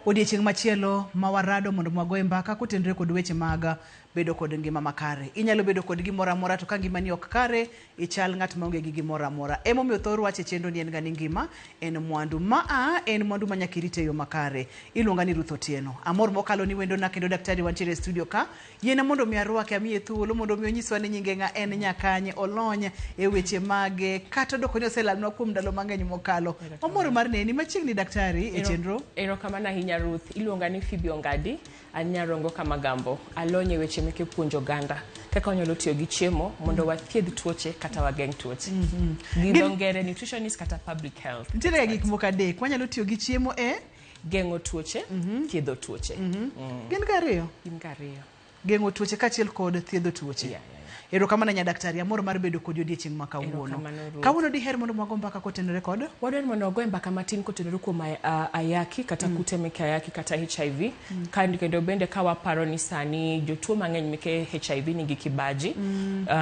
Odiechieng' machielo ma warado mondo wagoye mbaka kotenore kod weche mag bedo kod ngima makare. Inyalo bedo kod gimoro amora to ka ngimani ok kare, ichal ng'at maonge gi gimoro amora. Emomiyo thor wach e chenro ni en ga ni ngima en mwandu. Maa en mwandu ma nyaka irit e yo makare. Iluonga ni Ruth Otieno. Amor mokalo ni wendona kendo daktari wantiere e studio ka. Yiena mondo mi arwake amiye thuolo mondo mi onyiswa ni nyinge ng'a en nyakanye olony e weche mage kata odoko ni oselalnwa kuom ndalo mang'eny mokalo. Wamor mar neni machiegni daktari e chenro. Erokamano ahinya Ruth. Iluonga ni Phoebe Ongadi, an nyarongo Kamagambo. Alony e weche meke puonjo oganda kaka wanyalo tiyo gi chiemo mondo wathiedh tuoche kata wageng' tuoche. Gi dho ngere nutritionist kata public health. Nitiere gik moko adek wanyalo tiyo gi chiemo e Geng'o tuoche, thiedho tuoche. Gin ga ariyo. Gin ga ariyo. Geng'o tuoche kaachiel kod thiedho tuoche. Yeah. Erokamano nya daktari, amor mar bedo kodi odiechieng' ma kawuono. Erokamano, Ruth. Kawuono diher mondo wago mbaka kotenore kod Wadwaro ni mondo wagoye mbaka matin kotenore kuom ayaki kata kute meke ayaki kata HIV. Kendo bende ka waparo ni sani jotuo mang'eny meke HIV nigi kibaji,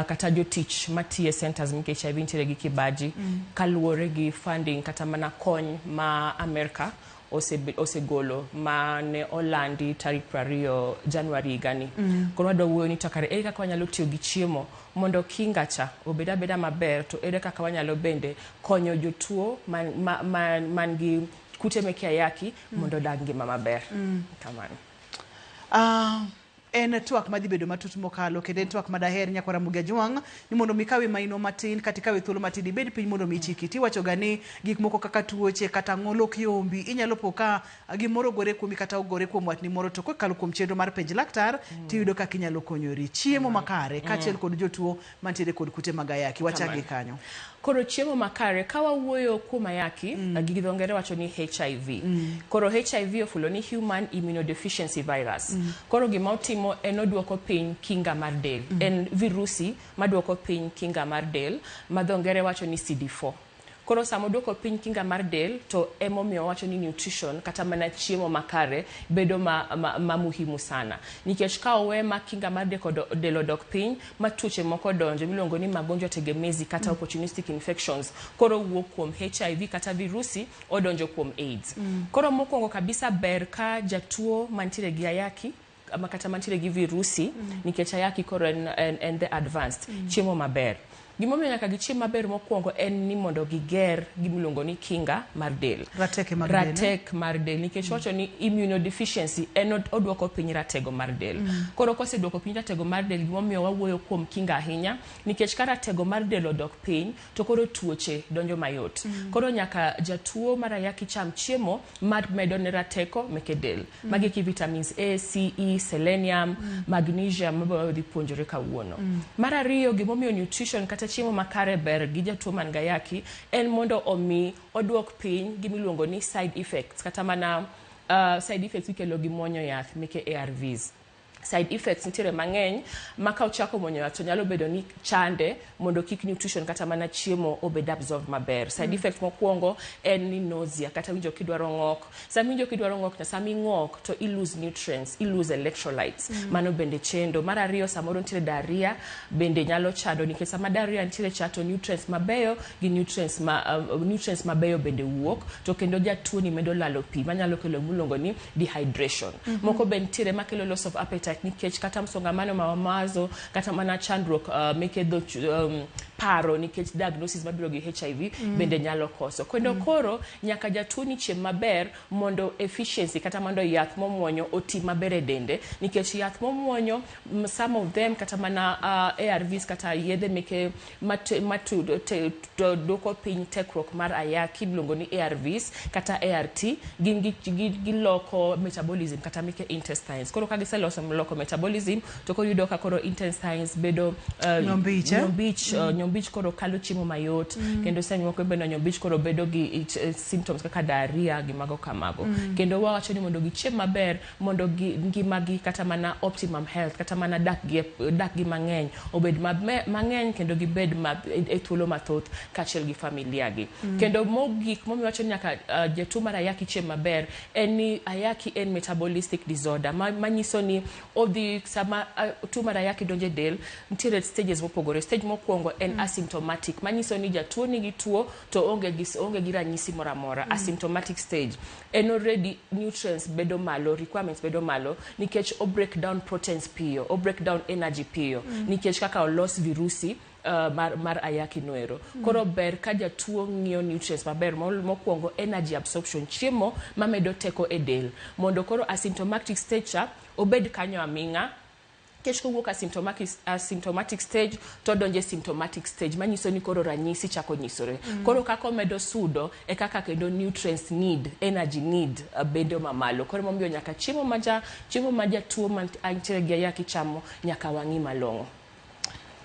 kata jotich matiyo e centers meke HIV nitiere gi kibaji kaluwore gi funding kata mana kony ma Amerka osegolo ma ne olandi tarik 20 Januari higani. Koro wadwa wuoyo ni to kare ere kaka wanyalo tiyo gi chiemo mondo kinga cha obed abeda maber to ere kaka wanyalo bende konyo jotuo man gi kute meke ayaki mondo odag ngima maber. Kamano. En twak madhi bedo matut mokalo kendo en twak madaher nyakwara Ramogi Ajwang' ni mondo mi kawe maino matin kata ikawe thuolo matin ibed piny mondo mi ichiki. Tiwacho ga ni gik moko kaka tuoche kata ng'ol ok yombi inyalo po ka gimoro ogore kuomi kata ogore kuom watni moro to kokalo kuom chenro mar penj laktar tiyudo kaka inyalo konyori. Chiemo makare kaachiel kod jotuo mantiere kod kute mag ayaki. Wachak gi kanyo. Koro chiemo makare, ka wawuoyo kuom ayaki, gi dho ngere wacho ni HIV. Koro HIV ofulo ni Human Immunodeficiency Virus. Koro gima otimo en oduoko piny kinga mar del. En virusi maduoko piny kinga mar del, ma dho ngere wacho ni CD4. Koro sama oduoko piny kinga mar del, to emomiyo wawacho ni nutrition kata mana chiemo makare bedo ma muhimu sana. Nikech ka owe ma kinga mar del odok piny, ma tuoche moko donjo miluongo ni magonjwa tegemezi kata opportunistic infections, koro wuok kuom HIV kata virusi odonjo kuom AIDS. Koro mokwongo kabisa ber ka jatuo mantiere gi ayaki ama kata mantiere gi virusi, nikech ayaki koro en the advanced, chiemo maber. Gimomiyo nyaka gichiem maber mokwongo en ni mondo giger gimiluongo ni kinga mar del. Rateke mag del, eh? Ratek mar del, nikech wacho ni immunodeficiency en oduoko piny ratego mar del. Koro koseduoko piny ratego mar del, gimomiyo wawuoyo kuom kinga ahinya, nikech ka ratego mar del odok piny, to koro tuoche donjo mayot. Koro nyaka jatuo mar ayaki cham chiemo mar medo ne rateko meke del. Magi ki vitamins A, C, E, selenium, magnesium mabiro dhi puonjore kawuono. Mar ariyo, gimomiyo nutrition kata chiemo makare ber gi jatuo man gi ayaki en mondo omi oduok piny gimiluongo ni side effects kata mana side effects mikelo gi muonyo yath meke ARVs. Side effects nitiere mang'eny ma ka ochako muonyo yath to nyalo bedo ni chande mondo kik nutrition kata mana chiemo obed absorb maber. Side effect mokwongo en ni nausea kata winjo kidwaro ng'ok. Sama iwinjo kidwaro ng'ok to sama ing'ok to i lose nutrients, i lose electrolytes. Mano bende chendo. Mar ariyo samoro nitiere diarrhea bende nyalo chando nikech sama diarrhea nitiere cha to nutrients mabeyo gi nutrients mabeyo bende wuok to kendo jatuo ni medo lalo pi manyalo kelo miluongo ni dehydration. Moko be nitiere makelo loss of appetite nikech kata msongamano ma mawazo kata mana chandruok meke dho paro nikech diagnosis mabiro gi HIV bende nyalo koso. Kendo koro nyaka jatuo ni chiem maber mondo efficiency kata mondo yath momuonyo oti maber e dende nikech yath momuonyo some of them kata mana ARVs kata yedhe meke duoko piny tekruok mar ayaki miluongo ni ARVs kata ART gin giloko metabolism kata meke intestines. Koro ka giseloso loko metabolism to koro iyudo ka koro intestines bedo Nyombich, eh? nyombich. nyombich koro kalo chiemo mayot. Kendo seche moko bende nyombich koro bedo gi symptoms kaka diarrhea gi mago kamago. Kendo wawacho ni mondo gichiem maber mondo gi ngimagi kata mana optimum health, kata mana dak gi mang'eny obed mang'eny kendo gibed e thuolo mathoth kaachiel gi familia gi. Kendo mogik momiyo wacho ni nyaka jatuo mar ayaki chiem maber en ni ayaki en metabolistic disorder manyiso ni odhi sama tuo mar ayaki donjo e del, nitiere stages mopogore. Stage mokwongo en asymptomatic, manyiso ni jatuo nigi tuo to onge gi ranyisi moro amora. Asymptomatic stage en already nutrients bedo malo, requirements bedo malo nikech o break down proteins piyo, o break down energy piyo nikech kaka olos virusi mar ayaki noero. Koro ber ka jatuo ng'iyo nutrients maber, mokwongo energy absorption, chiemo mamedo teko e del, mondo koro asymptomatic stage cha obed kanyo aming'a, nikech kowuok asymptomatic stage to odonjo e symptomatic stage, manyiso ni koro ranyisi chako nyisore. Koro kaka omedo sudo e kaka kendo nutrients need, energy need bedo mamalo. Koro emomiyo nyaka chiemo ma jatuo mantiere gi ayaki chamo nyaka wang'i malong'o.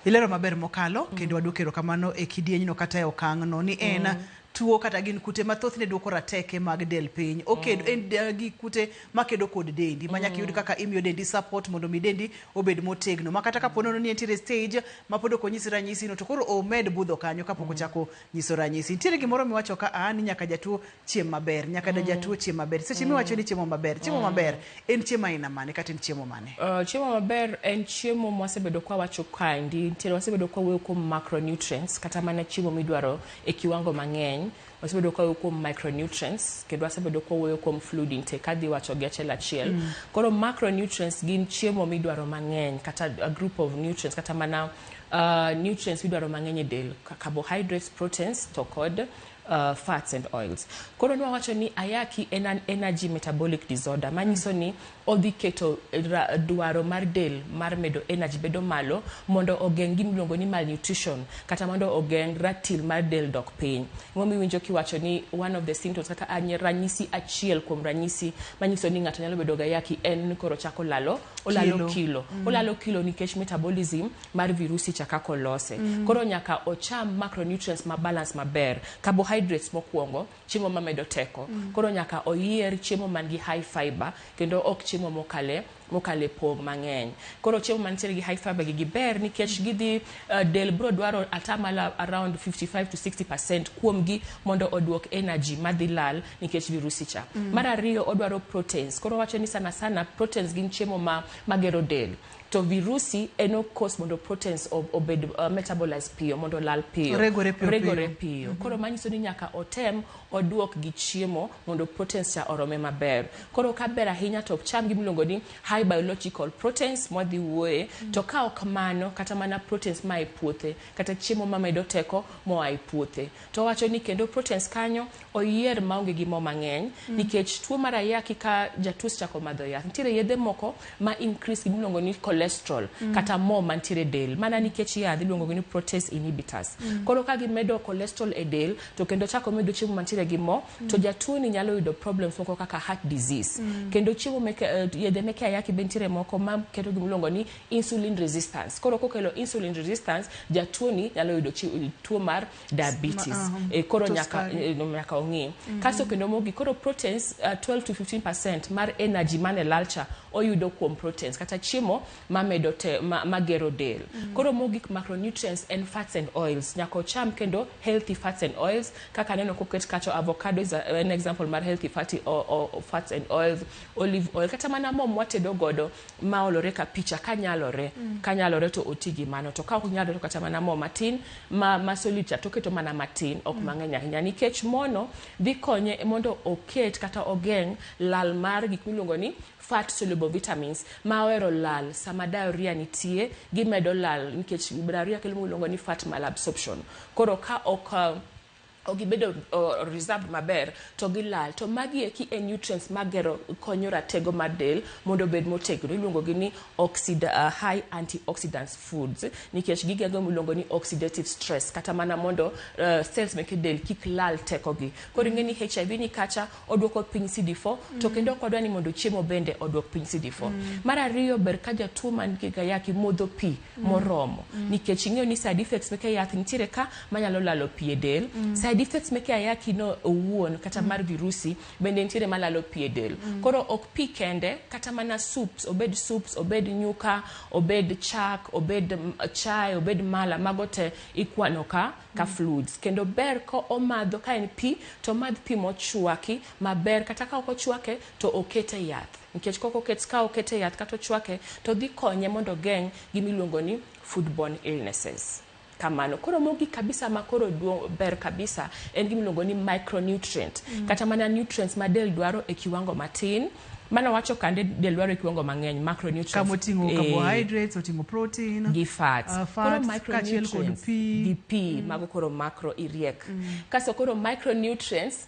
Ilero maber mokalo. Kendo waduoko erokamano e kidienyno kata e okang'no ni en tuo kata gin kute mathothne duoko rateke mag del piny. Okedo en gi kute makedo kod dendi ma nyaka iyud kaka imiyo dendi support mondo mi dendi obed motegno, ma kata kapo nono ni entiere stage ma pod ok onyis ranyisi no, to koro omed budho kanyo kapok ochako nyiso ranyisi. Nitiere gimoro miwacho ka a ni nyaka jatuo chiem maber, nyaka jatuo chiem maber. Seche miwacho ni chiemo maber, chiemo maber en chiemo aina mane kata en chiemo mane? Chiemo maber en chiemo mwasebedo kwa wacho kaendi. Nitiere wasebedo kwa wuoyo kuom macronutrients, kata mana chiemo midwaro e kiwango mang'eny. Wasebedo kwa wuoyo kuom micronutrients, kendo wasebedo kwa wuoyo kuom fluid intake. Kadhi wacho gi achiel achiel. Koro macronutrients gin chiemo midwaro mang'eny, kata a group of nutrients, kata mana nutrients midwaro mang'eny e del, carbohydrates, proteins to kod fats and oils. Koro nwawacho ni ayaki en an energy metabolic disorder, manyiso ni odhi keto dwaro mar del mar medo energy bedo malo mondo ogeng' gimiluongo ni malnutrition, kata mondo ogeng' ratil mar del dok piny. Emomiyo iwinjo kiwacho ni one of the symptoms, kata ranyisi achiel kuom ranyisi manyiso ni ng'ato nyalo bedo gi ayaki en ni koro chako lalo, olalo kilo. Kilo. Olalo kilo nikech metabolism mar virusi cha kaka olose. Koro nyaka ocham macronutrients ma balance maber. Carbohydrates mokwongo, chiemo mamedo teko. Koro nyaka oyier chiemo man gi high fiber kendo ok chiemo mokale pong' mang'eny. Koro chiemo mantiere gi high fiber gi giber nikech gidhi del bro dwaro atamalo around 55 to 60% kuomgi mondo oduok energy madhi lal nikech virusi cha. Mar ariyo, odwaro proteins. Koro wacho ni sana sana proteins gin chiemo ma magero del. To virusi en okos mondo proteins obed metabolize piyo, mondo olal piyo. Regore piyo. Regore piyo. Piyo. Koro manyiso ni nyaka otem oduok gi chiemo mondo proteins cha orome maber. Koro ka ber ahinya to cham gimiluongo ni high biological proteins mwadhi wuoye. To ka ok mano, kata mana proteins ma e puothe, kata chiemo mamedo teko moa e puothe. To wacho ni kendo proteins kanyo oyier maonge gi mo mang'eny nikech tuo mar ayaki, ka jatuo osechako madho yath, nitiere yedhe moko ma increase gimiluongo ni cholesterol kata mo mantiere e del mana nikech yath iluongo ni protease inhibitors. Koro ka gimedo cholesterol e del to kendo chako medo chiemo mantiere gi mo, to jatuo ni nyalo yudo problems moko kaka heart disease. Kendo chiemo meke yedhe meke ayaki be nitiere moko ma keto gimiluongo ni insulin resistance. Koro kokelo insulin resistance, jatuo ni nyalo yudo tuo mar diabetes. Koro Tuo nyaka sukari. Nyaka ong'i. Kasto kendo mogik, koro proteins 12 to 15% mar energy mane lal cha oyudo kuom proteins kata chiemo mamedo te, magero del. Koro mogik, macronutrients en fats and oils. Nyaka ocham kendo healthy fats and oils kaka neno koket kacho. Avocado is an example mar healthy fatty o fats and oils, olive oil, kata mana mo mwatedo godo ma olore ka picha kanyalore. Kanyalore to oti gi mano, to ka ok nyalore to kata mana mo matin ma solid cha toketo mana matin, ok mang'eny ahinya, nikech mono dhi konye mondo oket kata ogeng' lal mar gik miluongo ni fat soluble vitamins ma ohero lal sama diarrhea nitie. Gimedo lal nikech diarrhea kelo miluongo ni fat malabsorption. Koro ka ok Ok gibedo reserved maber to gilal. To magi eki e nutrients magero konyo ratego mar del mondo obed motegno. Iluongo gi ni high antioxidants foods nikech gigeng'o miluongo ni oxidative stress kata mana mondo cells meke del kik lal tekogi. Koro ing'e ni HIV ni kacha oduoko piny CD4 to kendo ok wadwa ni mondo chiemo bende oduok piny CD4. Mar ariyo, ber ka jatuo man gi ayaki modho pi moromo nikech ing'eyo ni side effects meke yath nitiere ka manyalo lalo pi e del. Side effects meke ayaki no owuon kata mar virusi bende nitiere malalo pi e del. Koro ok pi kende, kata mana soups, obed soups, obed nyuka, obed chak, obed chai, obed mala, mago te ikwano ka fluids. Kendo ber ko omadho ka en pi to omadh pi mochwaki maber, kata ka ok ochwake to okete yath. Nikech kok oket ka okete yath kata ochwake to dhi konye mondo ogeng' gimiluongo ni foodborne illnesses. Kamano. Koro mogik kabisa ma koro duong' ber kabisa en gimiluongo ni micronutrient. Kata mana nutrients ma del dwaro e kiwango matin. Mano wacho kande del dwaro e kiwango mang'eny, macronutrients. Kama oting'o carbohydrates, oting'o protein, gi fats. Koro fats, kaachiel kod micronutrients pi. Gi pi, mago koro macro iriek. Kasto koro micronutrients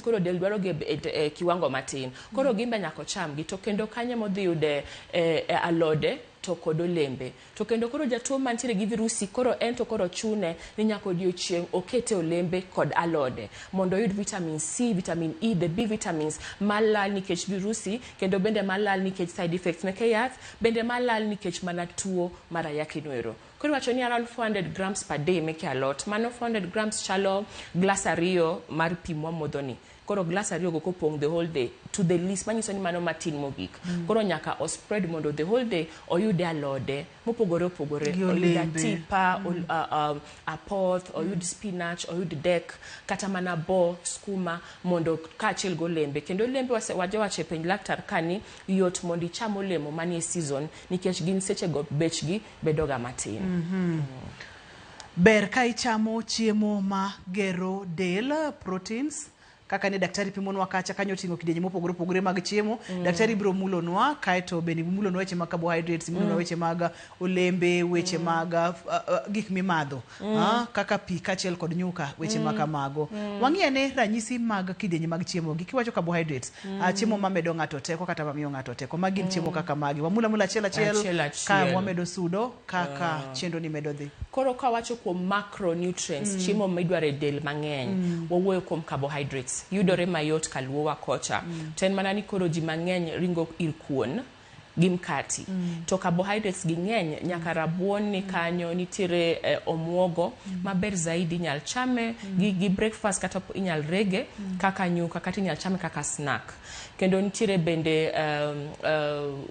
koro del dwaro gi e kiwango matin. Koro gin be nyaka ochamgi to kendo kanyo modhi yude e alode to kod olembe. To kendo koro jatuo mantiere gi virusi koro en to koro chune ni nyaka odiochieng' okete olembe kod alode mondo oyud vitamin C, vitamin E, the B vitamins malal nikech virusi kendo bende malal nikech side effects meke yath, bende malal nikech mana tuo mar ayaki noero. Koro iwacho ni around 400 grams per day meke alot. Mano 400 grams chalo glass 2 mar pi mwamodho ni. Koro glass 2 go kopong' the whole day to the least, manyiso ni mano matin mogik. Koro nyaka o spread mondo the whole day oyude alode mopogore opogore. Gi Oyud olembe. atipa, apoth, oyud spinach, oyud dek, kata mana bo, skuma, mondo kaachiel gi olembe. Kendo olembe wajawacho e penj laktar ka ni yot mondo icham olemo manie season nikech gin sechego bechgi bedoga matin. Ber ka ichamo chiemo ma gero del, proteins, kaka ne daktari pimonwa kacha kanyo oting'o kidienje mopogore opogore mag chiemo. Daktari biro mulonwa kaeto bende mulonwa weche mag carbohydrates, mulonwa weche mag olembe, weche mag gik mimadho, kaka pi kaachiel kod nyuka, weche ma kamago. Wang'i ane ranyisi mag kidienje mag chiemo gi. Kiwacho carbohydrates, chiemo mamedo ng'ato teko kata mamiyo ng'ato teko, magi gin chiemo kaka magi. Wamula mula achiel achiel, Achiel ka achiel. wamedo sudo kaka chenro ni medo dhi. Koro kawacho kuom macronutrients, chiemo midwaro e del mang'eny, wawuoyo kuom carbohydrates. Yudore mayot kaluowa kocha. To en mana ni koro ji mang'eny ringo ir kuon gi mkati. To carbohydrates gi ng'eny, nyaka rabuon ni kanyo, nitiere omuogo maber zaidi, inyal chame gi breakfast kata inyal rege kaka nyuka kata inyal chame kaka snack. Kendo nitiere bende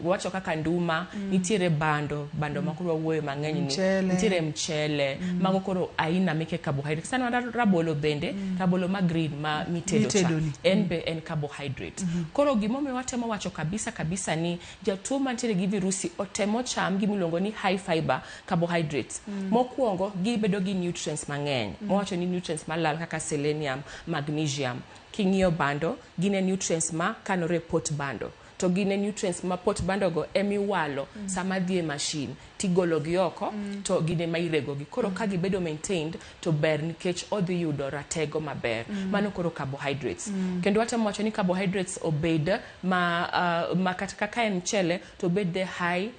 wacho kaka nduma, nitiere bando, bando ma koro wawuoyo mang'eny ni, Mchele. nitiere mchele, mago koro aina meke carbohydrates. Sana rabolo bende, rabolo ma green ma mitedo cha, Mitedo ni. en be en carbohydrate. Koro gimomiyo watemo wacho kabisa kabisa ni jatuo mantiere gi virusi otemo cham gimiluongo ni high fiber carbohydrates. Mokwongo gibedo gi nutrients mang'eny. Mawacho ni nutrients malal kaka selenium, magnesium. King'iyo bando, gin e nutrients ma kanore e pot bando. To gin e nutrients ma pot bando go emiwalo sama dhi e machine tigolo gi oko to gin ema irego gi. Koro ka gibedo maintained to ber nikech odhi yudo ratego maber. Mano koro carbohydrates. Kendo watemo wacho ni carbohydrates obed ma kata kaka en mchele to obed the high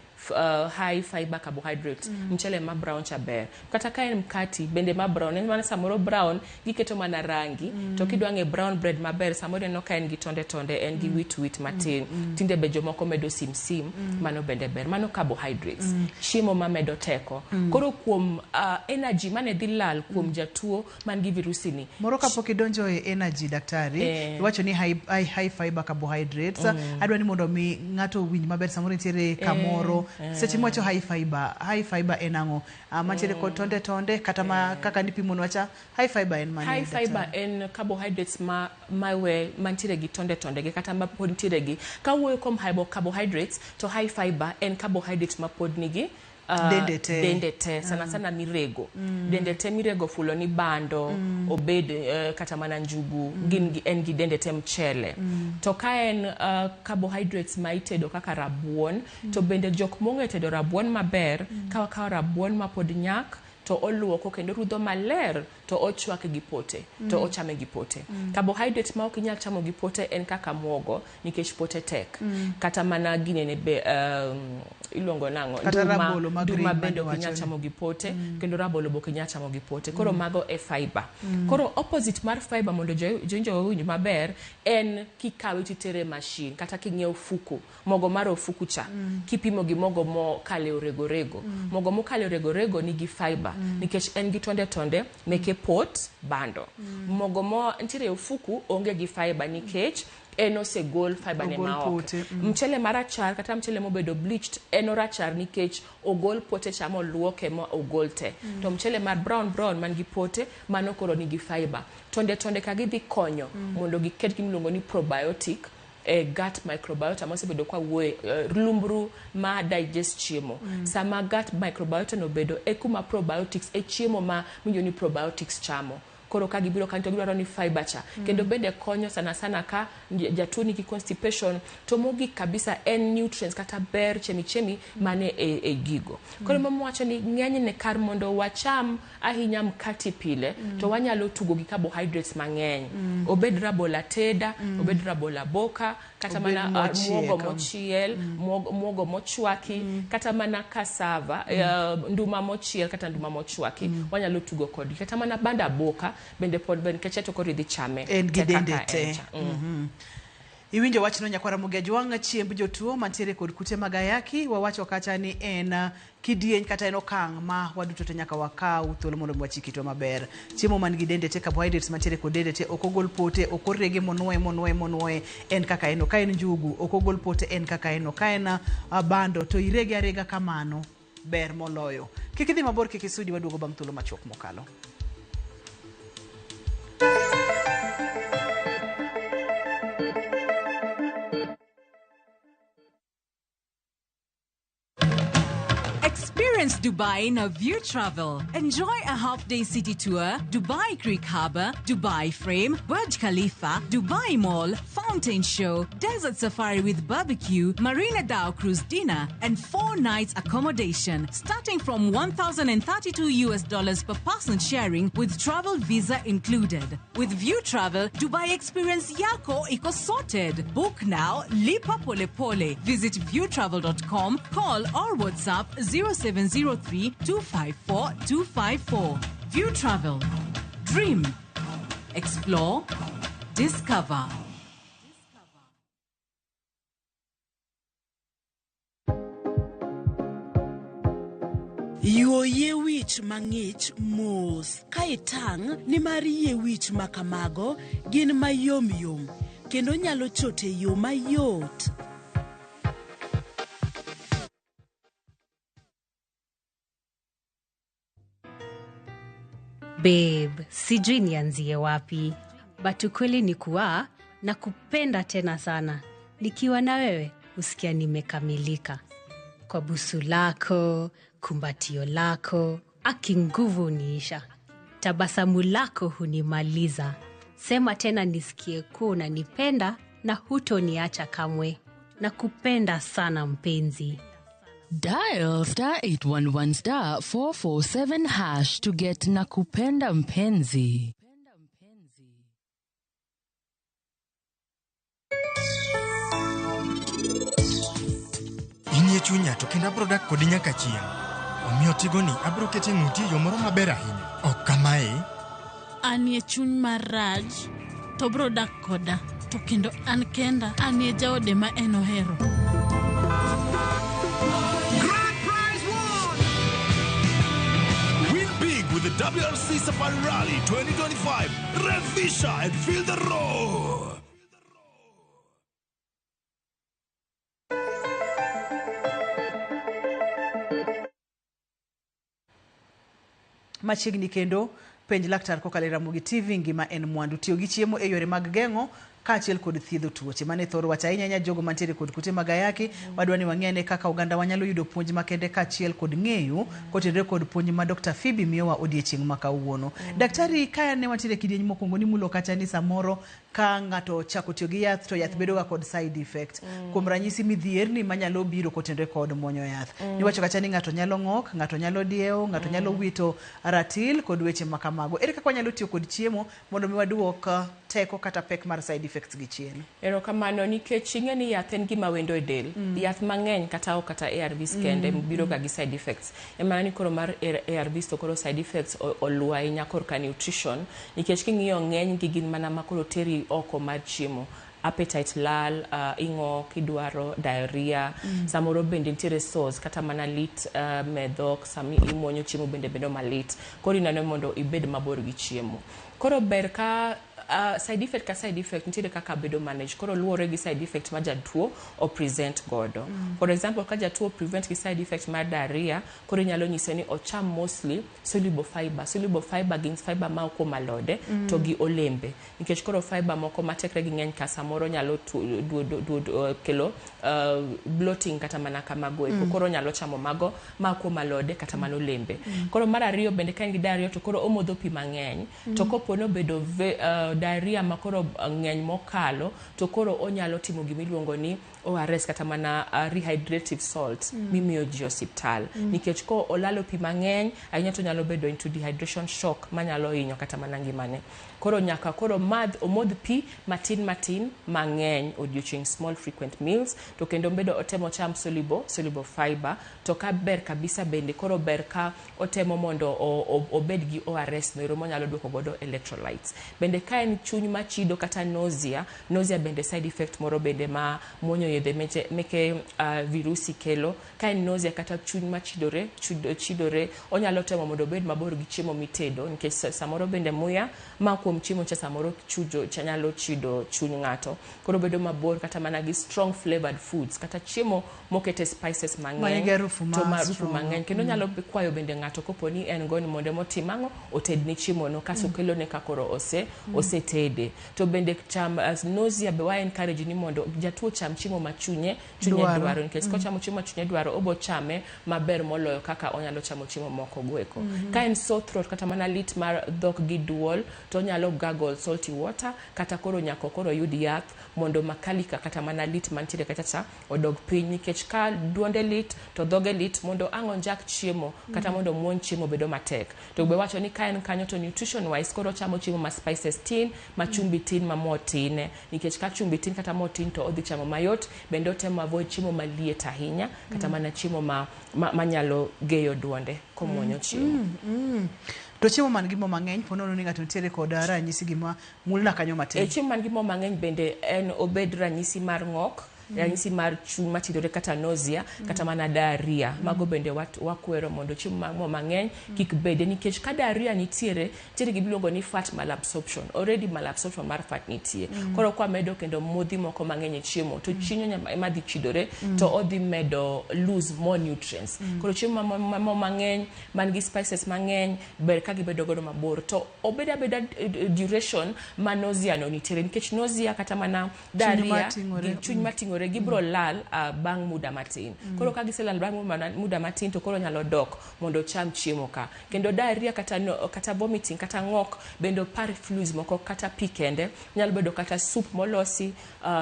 fiber carbohydrates. Mchele ma brown cha ber. Kata ka en mkati bende ma brown, en mana samoro brown giketo mana rangi, to kidwa ng'e brown bread maber samoro ineno ka en gi tonde tonde, en gi wheat wheat matin. Tinde be jomoko medo sim sim, mano bende ber. Mano carbohydrates. Chiemo mamedo teko. Koro kuom energy mane dhi lal kuom jatuo man gi virusi ni. Moro kapok idonjo e energy daktari, iwacho ni high fiber carbohydrates. Adwa ni mondo mi ng'ato owinj maber samoro nitiere kamoro. Seche miwacho high fiber, high fiber en ang'o? Mantiere kod tonde tonde kata ma kaka nipimonwa cha, high fiber en mane? High daktari? fiber en carbohydrates ma mawe mantiere gi tonde tonde gi kata ma pod nitiere gi. Kawuoyo kuom high carbohydrates to high fiber en carbohydrates ma pod nigi Dende te. Dende te, sana sana mirego. Dende te mirego fulo ni bando, obed kata mana njugu, gin gi, en gi dende te mchele. To ka en carbohydrates ma itedo kaka rabuon, to bende jok mong'e tedo rabuon maber, ka wakawo rabuon ma pod nyak, to oluoko kendo rudho maler, to ochwake gi pote to ochame gi pote. Carbohydrate ma ok inyal chamo gi pote en kaka muogo nikech pote tek. Kata mana ginene be iluongo nang'o? Kata rabolo ma green Nduma bende ok mane inyal wacho ni. Chamo gi pote kendo rabolo be ok inyal chamo gi pote. Koro mago e fiber. Koro opposite mar fiber mondo jowinjo owinj maber en kikawe titere e machine kata king'iewo ofuku, mogo mar ofuku cha kipimo gi mogo mokale orego rego. Mogo mokale orego rego nigi fiber nikech en gi tonde tonde meke pot bando. Mogo mo nitiere e ofuku onge gi fiber nikech en osegol fiber ne Ogol maoko. pote. Mchele marachar kata mchele mobedo bleached en orachar nikech ogol pote cha moluoke ma ogol te. To mchele mar brown brown man gi pote mano koro nigi fiber. Tonde tonde ka gidhi konyo mondo giket gimiluongo ni probiotic e gut microbiota mosebedo kwa wuoye lumbru ma digest chiemo. Sama gut microbiota no bedo e kuma probiotics e chiemo ma winjo ni probiotics chamo. Koro ka gibiro kanyo to gidwaro ni fiber cha. Kendo bende konyo sana sana ka jatuo nigi constipation to mogik kabisa en nutrients kata ber chemichemi mane e gigo. Koro mm. Wacho ni ng'enyne kar mondo wacham ahinya mkati pile to wanyalo tugo gi carbohydrates mang'eny. Obed rabolo ateda, obed rabolo aboka, kata Obed mana mochiek. Muogo mochiel, muogo mochwaki, kata mana cassava, nduma mochiel kata nduma mochwaki, wanyalo tugo kodgi. Kata mana bando aboka bende pod ber nikech to koro idhi chame En gi te dende kaka te. en cha. Iwinjo wachno nyakwara Ramogi Ajwang', chiemb jotuo mantiere kod kute mag ayaki, wawacho kacha ni en kidieny kata en okang' ma waduto te nyaka wakaw thuolo mondo mi wachik itwa maber. Chiemo man gi dende te, carbohydrates mantiere kod dende te, ok ogol pote, ok orege monuoye monuoye monuoye, en kaka en. Ka en njugu, ok ogol pote, en kaka en. Ka en bando, to irege arega kamano, ber moloyo. Kik idhi mabor, kik isudi, waduogo bang' thuolo machuok mokalo. Experience Dubai in a View Travel. Enjoy a half-day city tour, Dubai Creek Harbour, Dubai Frame, Burj Khalifa, Dubai Mall, Fountain Show, Desert Safari with barbecue, Marina Dhow Cruise dinner, and 4 nights accommodation, starting from $1,032 US per person sharing with travel visa included. With View Travel, Dubai experience yako iko sorted. Book now, lipa pole pole. Visit viewtravel.com, call or WhatsApp 0703 254 254. View Travel. Dream. Explore. Discover. Yuo yie wich mang'ich mos ka itang' nimar yie wich ma kamago gin mayomyom kendo nyalo chot e yo mayot. Babe, sijui nianzie wapi, but ukweli ni kuwa nakupenda tena sana. Nikiwa na wewe husikia nimekamilika. Kwa busu lako, kumbatio lako, aki nguvu huniisha. Tabasamu lako hunimaliza. Sema tena nisikie kuwa unanipenda na hutoniacha kamwe. Nakupenda sana mpenzi. Dial *811*447# to get Nakupenda Mpenzi. Inie chunya to kendo abro dak kodi nyaka chieng'. Omiyo tigoni abro kete ng'uti e yo moro maber ahinya. Ok kamae. Anie chuny mar Raj to bro dak koda to kendo an kenda anie jaode ma en ohero. Grand Prize won! Win big with the WRC Safari Rally 2025. Revisha and feel the roar. Machiegni kendo penj laktar kokalo e Ramogi TV ngima en mwandu. Tiyo gi chiemo e yore mag geng'o kaachiel kod thiedho tuoche. Mane thor wach ahinya ahinya jogo mantiere kod kute mag ayaki. Wadwa ni wang'e ane kaka oganda wanyalo yudo puonj makende kaachiel kod ng'eyo kotenore kod puonj ma Dr. Phoebe miyowa odiechieng' ma kawuono. Daktari, ka ne wantiere e kidieny mokwongo nimulo kacha ni samoro ka ng'ato ochako tiyo gi yath to yath bedo ga kod side effect. Kuom ranyisi midhierni manyalo biro kotenore kod muonyo yath. Niwacho kacha ni ng'ato nyalo ng'ok, ng'ato nyalo diewo, ng'ato nyalo wito ratil kod weche ma kamago. Ere kaka wanyalo tiyo kod chiemo mondo mi waduok teko kata pek mar side effects gi chien? Erokamano nikech ing'e ni yath en gima wendo e del. Yath mang'eny kata ok kata ARVs kende biro ga gi side effects. En mana ni koro mar ARVs to koro side effects oluwo ahinya korka nutrition nikech king'iyo ng'eny gi gin mana ma koro teri oko mar chiemo. Appetite lal, ing'ok, idwaro diarrhea, samoro bende nitiere sores kata mana lit me dhok, sami imuonyo chiemo bende bedo malit. Koro ineno mondo ibed mabor gi chiemo. Koro ber ka side effect ka side effect nitiere kaka bedo manage. Koro luwore gi side effect ma jatuo o present godo. For example, ka jatuo present gi side effect mar diarrhea, koro inyalo nyise ni ocham mostly soluble fiber. Soluble fiber gin fiber ma kuom alode to gi olembe. Nikech koro fiber moko ma tekre gi ng'eny ka samoro nyalo kelo bloating kata mana kamago eko. Koro nyalo chamo mago ma kuom alode kata mana olembe. Koro mar ariyo bende ka en gi diarrhea to koro omodho pi mang'eny. To kopo ni obedo diarrhea ma koro ng'eny mokalo to koro onyalo timo gimiluongo ni ORS kata mana rehydrative salt mimiyo ji osiptal. Nikech ko olalo pi mang'eny ahinya to nyalo bedo into dehydration shock manyalo hinyo kata mana ngimane. Koro nyaka koro madh omodh pi matin matin mang'eny odiochieng', small frequent meals, to kendo bedo otemo cham soluble fiber. To ka ber kabisa bende koro ber ka otemo mondo obed gi ORS noero monyalo duoko godo electrolytes. Bende ka en chuny machido kata nausea, nausea bende side effect moro bende ma muonyo yedhe meke virusi kelo. Ka en nausea kata chuny machidore chidore, onyalo temo mondo obed mabor gi chiemo mitedo nikech samoro bende muya ma kuom chiemo cha samoro chujo cha nyalo chido chuny ng'ato. Koro bedo mabor kata mana gi strong flavored foods kata chiemo mokete spices mang'eny manigi harufu ma to ma harufu strong. Mang'eny kendo nyalo kwayo bende ng'ato kopo ni en go ni mondo emotim ang'o otedne chiemo no kasto kelone ka koro osetede. To bende cham as nausea be wa encourage ni mondo jatuo cham chiemo ma chunye dwaro. Dwaro nikech kochamo chiemo ma chunye dwaro obo chame maber moloyo kaka onyalo chamo chiemo moko goeko. Ka en sore throat kata mana lit mar dhok gi duol to onyalo gargle salty water kata koro nyaka koro yud yath mondo makalika kata mana lit mantiere kacha cha odog piny nikech ka duonde lit to dhoge lit mondo ang' onjak chiemo kata mondo omuony chiemo bedo matek. To be wacho ni ka en kanyo to nutrition wise koro ochamo chiemo ma spices tin, ma chumbi tin, ma mo tin nikech ka chumbi tin kata mo tin to odhi chamo mayot. Bende otemo avoid chiemo maliet ahinya kata mana chiemo manyalo geyo duonde komuonyo chiemo. To chiemo man gi mo mang'eny po nono ni ng'ato nitiere kod ranyisi gima mulna kanyo matin. E chiemo man gi mo mang'eny bende en obed ranyisi mar ng'ok, ranyisi mar chuny machidore kata nausea kata mana diarrhea. Mago bende wakwero mondo chiemo mar mo mang'eny kik bede nikech ka diarrhea nitiere, nitiere gima iluongo ni fat malabsorption. Already malabsorption mar fat nitie. Koro kwamedo kendo modhi moko mang'eny e chiemo to chinyo ema dhi chidore to odhi medo lose more nutrients. Koro chiemo ma mo mang'eny man gi spices mang'eny ber ka gibedo godo mabor to obed abeda duration ma nausea no nitiere nikech nausea kata mana diarrhea mating'ore. Gi chuny mating'ore gibiro lal bang' muda matin. Koro ka giselal bang' muda matin to koro nyalo dok mondo ocham chiemo ka. Kendo diarrhea kata, no, kata vomiting kata ng'ok bende opar fluids moko kata pi kende nyalo bedo kata soup molosi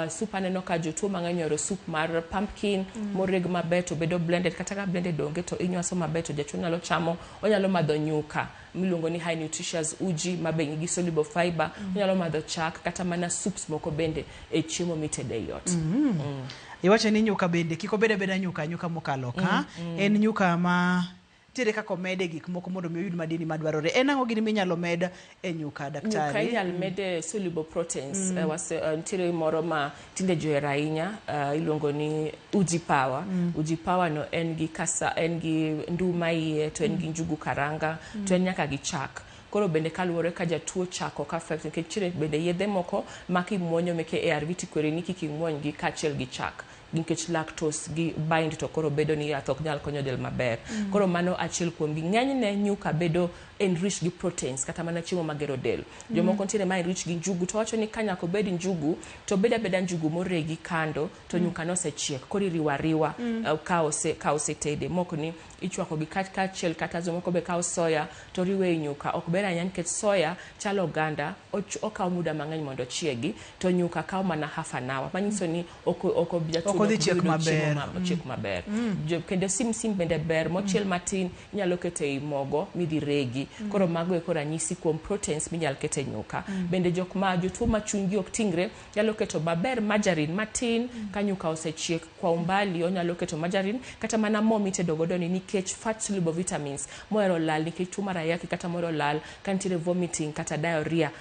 soup aneno ka jotuo mang'eny ohero soup mar pumpkin moreg maber to bedo blended kata ka blended onge to inywaso maber to jatuo nyalo chamo. Onyalo madho nyuka miluongo ni high nutritious uji ma be nigi soluble fiber. Onyalo madho chak kata mana soups moko bende e chiemo mitede ei ot. Iwacho ni nyuka bende kik obed abeda nyuka nyuka mokalo ka en nyuka ma nitiere kaka omede gik moko mondo mi oyud madini madwarore. En ang'o gini minyalo med e nyuka, Nyuka daktari? Inyalo mede soluble proteins. Nitiere moro ma tinde ji ohero ahinya iluongo ni uji power. Uji power no en gi kasa, en gi nduma iye to en gi njugu karanga to en nyaka gi chak. Koro bende kaluwore ka jatuo chak ok affect nikech nitiere bende yedhe moko ma kimuonyo meke ARV tikweri ni kik imuony gi kaachiel gi chak. Nikech lactose gi bind to koro bedo ni yath ok nyal konyo del maber. Koro mano achiel kuom gi. Ng'enyne nyuka bedo enriched gi proteins kata mana chiemo magero del. Jomoko nitiere ma enrich gi njugu to wacho ni ka nyaka obed njugu to bed abeda njugu moregi kando to nyuka nosechiek koro iriwo ariwa ka osetede mok ni ichwako gi kaachiel kata jomoko be kawo soya to riwe e nyuka ok ber ahinya nikech soya chalo oganda okawo muda mang'eny mondo ochiegi to nyuka kawo mana half an hour manyiso ni ok obi jatuo Ok odhi ok chiek yudo chiemo maber. Ochiek maber. Kendo simsim bende ber mochiel matin inyalo keto ei mogo midhi regi. Koro mago eko ranyisi kuom proteins minyalo ket e nyuka. Bende jok ma jotuo ma chunygi ok tingre nyalo keto maber margarine matin ka nyuka osechiek kwa umbali onyalo keto margarine kata mana mo mitedo godo ni nikech fat soluble vitamins mohero lal nikech tuo mar ayaki kata mohero lal ka nitiere vomiting kata diarrhea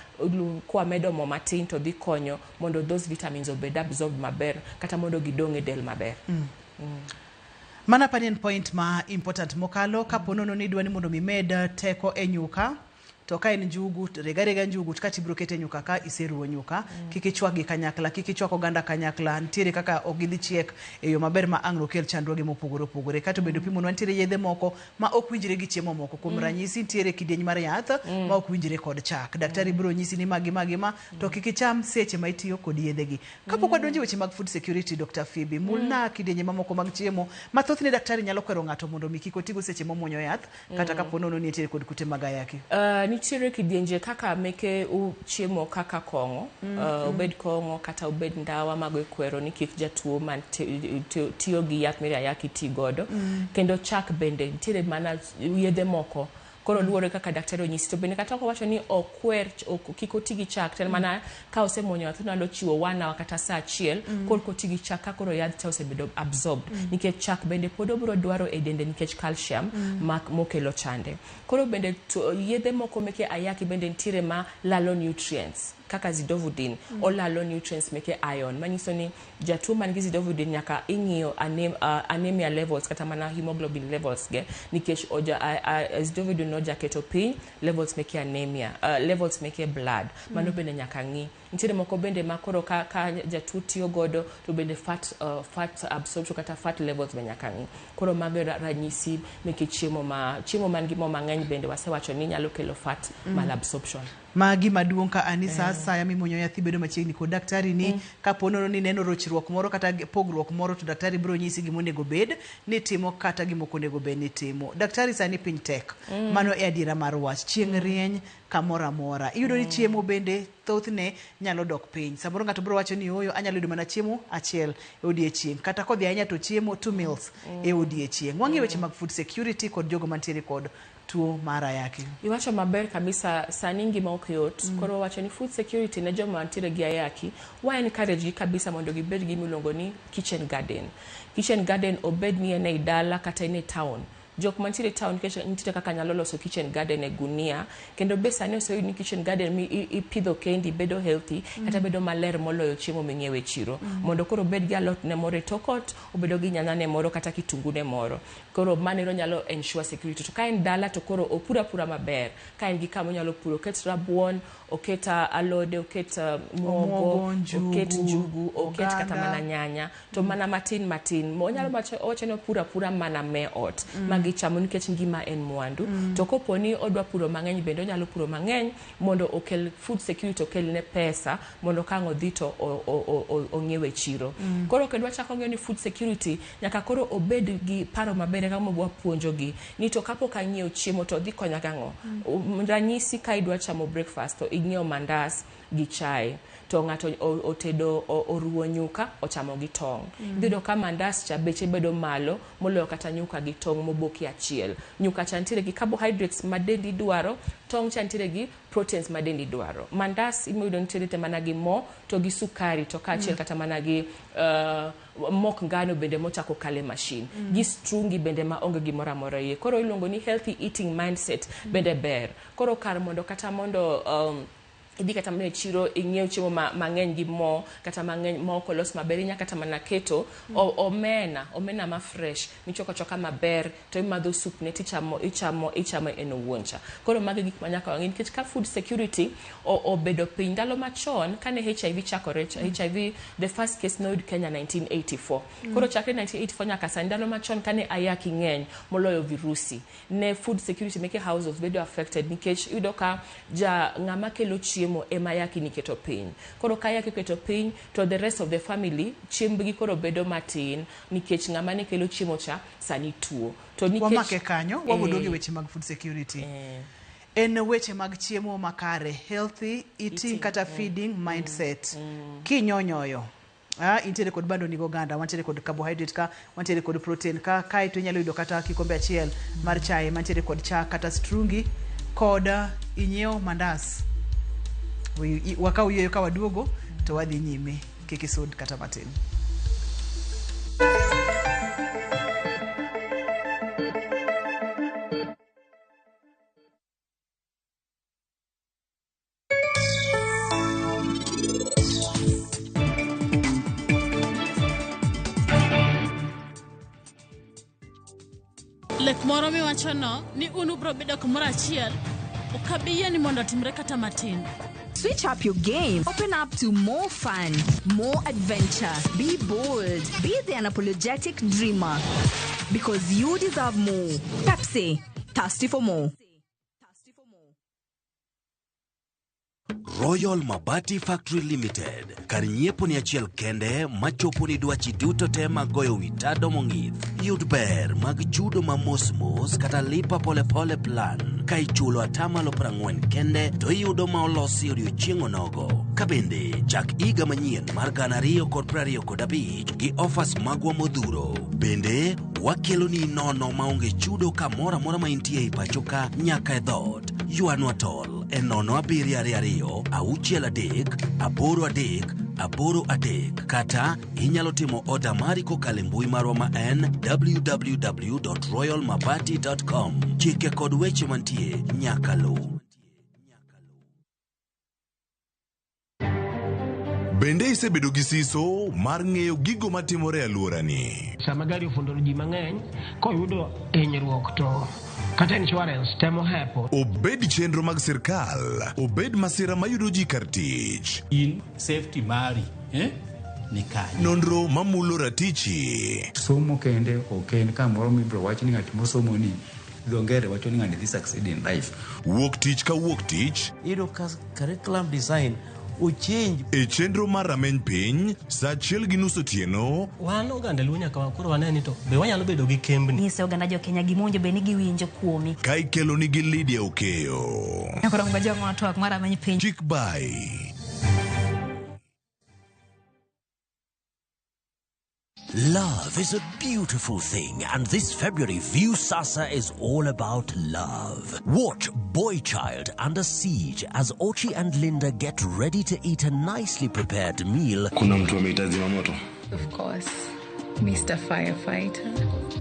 kwamedo mo matin to dhi konyo mondo those vitamins obed absorbed maber kata mondo gidong e del maber. Mana pani en point ma important mokalo kapo nono ni idwa ni mondo mi med teko e nyuka to ka en njugu to reg arega njugu to kato ibiro keto e nyuka ka iseruwo nyuka. Kik ichwak gi kanyakla, kik ichwak oganda kanyakla, nitiere kaka ok gidhi chiek e yo maber ma ang' nokel chandruoge mopogore opogore. Kato bende opimonwa nitiere yedhe moko ma ok winjre gi chiemo moko. Kuom ranyisi nitiere kidieny mar yath ma ok winjre kod chak. Daktari biro nyisi ni ma gi ma gi ma to kik icham seche ma itiyo kod yedhe gi. Kapok wadonjo e weche mag food security, Dr. Phoebe, mulna kidienje mamoko mag chiemo ma thothne daktari nyalo kwero ng'ato mondo mi kik otigo seche momuonyo yath kata kapo nono ni entiere kod kute mag ayaki. Nitiere kidienje kaka meke chiemo kaka kong'o, obed kong'o kata obed ndawa mago ikwero ni kik jatuo man tiyo gi yath mar ayaki ti godo. Kendo chak bende nitiere mana yedhe moko koro luwore kaka daktari onyisi to bende kata ok owacho ni okwer kik oti gi chak to en mana ka osemuonyo yath onyalo chiwo 1 hour kata saa achiel korka oti gi chak ka koro yadh cha osebedo absorbed nikech chak bende pod obiro dwaro e dende nikech calcium ma mokelo chande. Koro bende yedhe moko meke ayaki bende nitiere ma lalo nutrients kaka zidovudine olalo nutrients meke iron manyiso ni jatuo man gi zidovudine nyaka ing'iyo anemia levels kata mana hemoglobin levels ge nikech oja, zidovudine ojaketo piny levels meke anemia, levels meke blood mano bende nyaka ng'i. Nitiere moko bende ma koro ka jatuo tiyo godo to bende fat absorption kata fat levels be nyaka ng'i. Koro mago e ranyisi meke chiemo ma chiemo man gi mo mang'eny bende wasewacho ni nyalo kelo fat malabsorption. Ma gima duong' ka ani sa asaya mimuonyo yath ibedo machiegni kod daktari ni kapo nono ni ineno rochruok moro kata pogruok moro to daktari biro nyisi gima onego bed ni itimo kata gima ok onego bed ni itimo. Daktari sani piny tek. Mano e adiera mar wach. Chieng' rieny kamoro amora. Iyudo ni chiemo bende thothne nyalo dok piny. Samoro ng'ato biro wacho ni ooyo anyalo yudo mana chiemo achiel e odiechieng'. Kata kodhi ahinya to chiemo two meals e odiechieng'. Wang'iyo weche mag food security kod jogo mantiere kod tuo mar ayaki. Iwacho maber kabisa sani ngima ok yot. Koro wacho ni food security ne joma ntiere gi ayaki wa encourage gi kabisa mondo gibed gi miluongo ni kitchen garden. Kitchen garden obed ni en ei dala kata en e town. Jok mantiere e town nikech nitiere kaka nyalo loso kitchen garden e gunia kendo be sani oseyud ni kitchen garden mi ipidho kendi bedo healthy kata bedo maler moloyo chiemo ming'iewo e chiro. Mondo koro obed gi alot ne moro e tok ot, obedo gi nyanya ne moro kata kitungu ne moro. Koro mano ero nyalo ensure security. To ka en dala to koro opur apura maber. Ka en gi kama onyalo puro, oket rabuon, oket alode, oket muogo, Omuogo, oket njugu, njugu, oket kata oganda. mana nyanya to mana matin matin. Onyalo wacho owacho ni opur apura mana me ot ma gichamo nikech ngima en mwandu. To kopo ni odwa puro mang'eny bende onyalo puro mang'eny mondo okel food security okel ne pesa mondo ka ang' odhi to ong'iew e chiro. Koro kendo wachako ng'eyo ni food security nyaka koro obed gi paro maber kaka wapuonjogi ni to kapok ang'iewo chiemo to dhi konya gang'o. Ranyisi ka idwa chamo breakfast to ing'iewo mandas gi chae to ng'ato otedo oruwo nyuka ochamo gi tong'. Idhi yudo ka mandas cha beche bedo malo moloyo kata nyuka gi tong' moboki achiel. Nyuka cha nitiere gi carbohydrates ma dendi dwaro, tong' cha nitiere gi proteins ma dendi dwaro. Mandas iyudo nitiere te mana gi mo to gi sukari to kaachiel kata mana gi mok ngano bende mochako kale machine. Gi strungi bende ma onge gimoro amora iye. Koro iluongo ni healthy eating mindset bende ber. Koro kar mondo kata mondo Idhi kata mana e chiro ing'iew chiemo mang'eny gi mo kata mang'eny ma ok olos maber, inya kata mana keto omena, omena ma fresh michwako achwaka maber to imadho soup ne tichamo ichamo ichamo en owuon cha. Koro mago e gik ma nyaka wang'i nikech ka food security obedo piny ndalo machon kane HIV chakore, HIV the first case noyud Kenya 1984. Koro chakre 1984 nyaka sani, ndalo machon kane ayaki ng'eny moloyo virusi, ne food security meke households bedo affected nikech iyudo ka ja ng'ama kelo chiemo ema ayaki ni keto piny. Koro ka ayaki oketo piny to the rest of the family chiembgi koro bedo matin nikech ng'ama ne kelo chiemo cha sani tuo. To nikech Wamake kanyo, waboduogo e weche mag food security. En weche mag chiemo makare, healthy eating kata feeding mindset. Kinyonyoyo, intiere kod bando ni goganda, wantiere kod carbohydrate ka, wantiere kod protein ka, kaeto inyalo yudo kata kikombe achiel mar chae mantiere kod chak kata strungi kod inyiew mandas. Wakaw yueyo ka waduogo to wadhi nyime, kik isud kata matin. Lek moro miwachono ni un ubiro bedo kamoro achiel ok abi yie ni mondo otimre kata matin. Switch up your game. Open up to more fun, more adventure. Be bold. Be the unapologetic dreamer. Because you deserve more. Pepsi. Thirsty for more. Royal Mabati Factory Limited, kar nyiepo ni achiel kende machopo ni dwachi duto te mag goyo wi tado mong'ith. Yud ber mag chudo ma mos mos kata lipa polepole plan. Ka ichulo atamalo 40 kende to iyudo ma olosi odiochieng' onogo. Ka bende chak higa manyien mar 2025 gi offers magwa modhuro. Bende wakeloni nono maonge chudo kamoro amora ma intie ei pacho ka nyaka e dhoot. Ywanwa tol e 0 7 2 6 3 8 3 8 3 kata inyalo timo oda mari kokalo e mbui marwa ma en www.royalmabati.com. Chike kod weche mantie nyaka luw. Bende isebedo gi siso mar ng'eyo gigo matimore e alworani? Sama gari ofundo ji mang'eny, koyudo hinyruok to kata insurance temo hepo. Obed chenro mag sirkal, obed masira mayudo ji kar tich. In safety mari ni kanye? Nonro mamulo ratichi. Somo kende ok en kamoro mibiro wach ni ng'at mosomo ni dho ngere wacho ni ng'ani dhi succeed in life. Wuok tich ka wuok tich. Iyudo ka curriculum design ochange. E chenro mar rameny piny, saa 1:30 otieno. Wan oganda Luo nyaka koro wane ni to be wanyalo bedo gi kembni. Nyise oganda jo Kenya gima owinjo bed ni giwinjo kuomi. Ka ikeloni gi Lydia Okeyo. Koro ngojong'o twak mar rameny piny. Chik bai. Love is a beautiful thing, and this February, Viusasa is all about love. Watch Boy Child Under Siege as Ochi and Linda get ready to eat a nicely prepared meal. Kuna mtu amehitaji moto. Of course, Mr. Firefighter.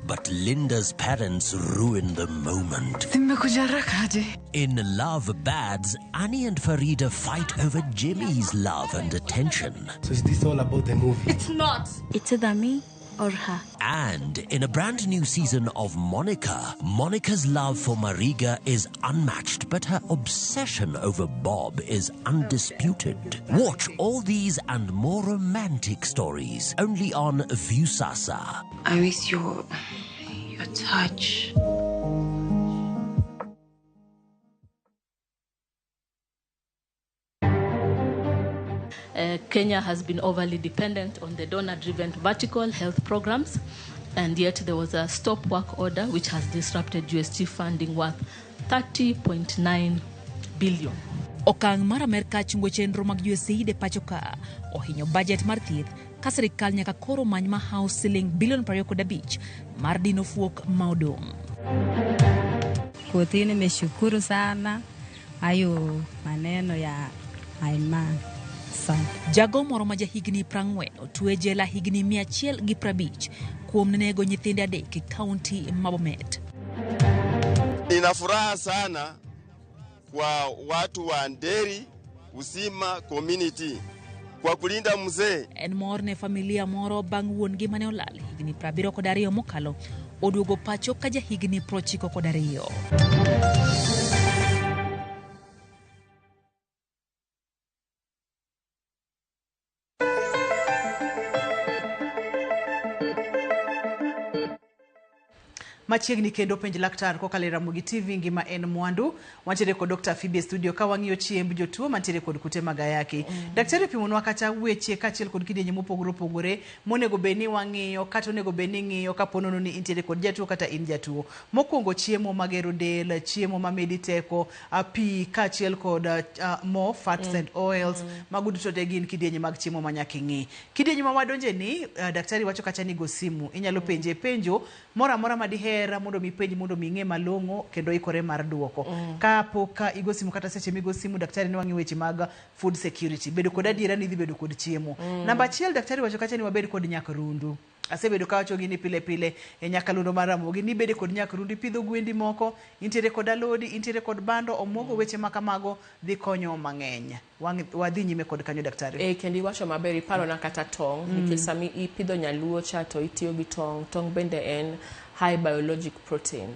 But Linda's parents ruin the moment. Nimekuja haraka aje? In Love Bads, Annie and Farida fight over Jimmy's love and attention. So is this all about the movie? It's not. It's either me or her. And in a brand new season of Monica, Monica's love for Mariga is unmatched, but her obsession over Bob is undisputed. Watch all these and more romantic stories only on Viusasa. I miss your touch. Kenya has been overly dependent on the donor-driven vertical health programs, and yet there was a stop work order which has disrupted USG funding worth 30.9 billion. Okang' mar Amerka chungo chenro mag USAID e pacho ka ohinyo budget mar thieth ka sirikal nyaka koro many mahawo siling bilion 25 mar dino fuok ma odong'. Kotini nimeshukuru sana hayo maneno ya Aiman. Jago moro ma jahigni 40 otwe jela higni 150 kuom nego nyithinde 3 e kaunti ma Bomet. Nina furaha sana kwa watu wa Nderi, Usima community kwa kulinda mzee. En mor ne familia moro bang' wuon-gi mane olal higni 72 mokalo oduogo pacho ka ja higni 92. Machiegni kendo penj laktar kokalo e Ramogi TV ngima en mwandu. Wantiere kod Dr. Phoebe e studio ka wang'iyo chiemb jotuo mantiere kod kute mag ayaki. Daktari opimonwa kata weche kaachiel kod kidienje mopogore opogore monego bed ni wang'iyo kata onego bed ni ing'iyo kapo nono ni intiere kod jatuo kata in jatuo. Mokwongo chiemo magero del, chiemo mamedi teko, pi kaachiel kod mo, fats and oils. Mago duto te gin kidienje mag chiemo ma nyaka ing'i. Kidienje ma wadonje ni, daktari wacho kacha ni go simu. Inyalo penje penjo moro amora madiher mondo mi penj mondo mi ing'e malong'o kendo ikore mar duoko. Kapok igo simu kata seche migo simu daktari ne wang'iyo weche mag food security. Bedo kod adiera ni idhi bedo kod chiemo. Namba achiel daktari wacho kacha ni wabed kod nyakrundu. Asebedo kawacho gini pile pile e nyakalondo mar Ramogi ni bede kod nyakrundu, ipidho gwendi moko, intiere kod alodi, intiere kod bando, omuogo, weche ma kamago dhi konyo mang'eny. Wadhi nyime kod kanyo daktari. Kendo iwacho maber, iparona kata tong', nikech sami ipidho nyaluo cha to itiyo gi tong', tong' bende en high biologic protein.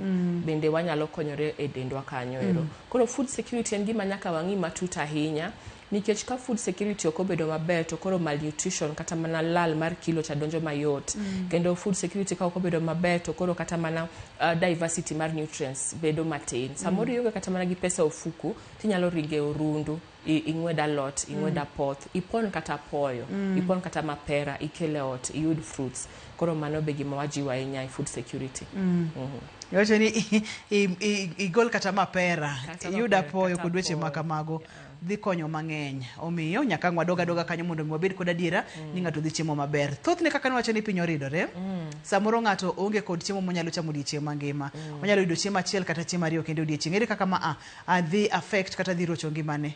Bende wanyalo konyore e dendwa kanyo ero. Koro food security en gima nyaka wang'i matut ahinya, nikech ka food security ok obedo maber to koro malnutrition kata mana lal mar kilo cha donjo mayot. Kendo food security ka ok obedo maber to koro kata mana diversity mar nutrients bedo matin. Samoro ionge kata mana gi pesa ofuku, tinyalo ringe orundu, ing'wed alot, ing'wed apoth, ipon kata apoyo, ipon kata mapera, ikele ot, iyud fruits. Koro mano be gima wajiwo ahinya e food security. Iwacho ni igol kata mapera, iyud apoyo kod weche ma kamago dhi konyo mang'eny. Omiyo nyaka ang' wadog adoga kanyo mondo mi wabed kod adiera ni ng'ato dhi chiemo maber. Thothne kaka niwacho ni piny oridore, samoro ng'ato onge kod chiemo monyalo chamo odiechieng' mangima. Onyalo yudo chiemo achiel kata chiemo ariyo kende odiechieng'. Ere kaka ma dhi affect kata dhi rocho ngimane?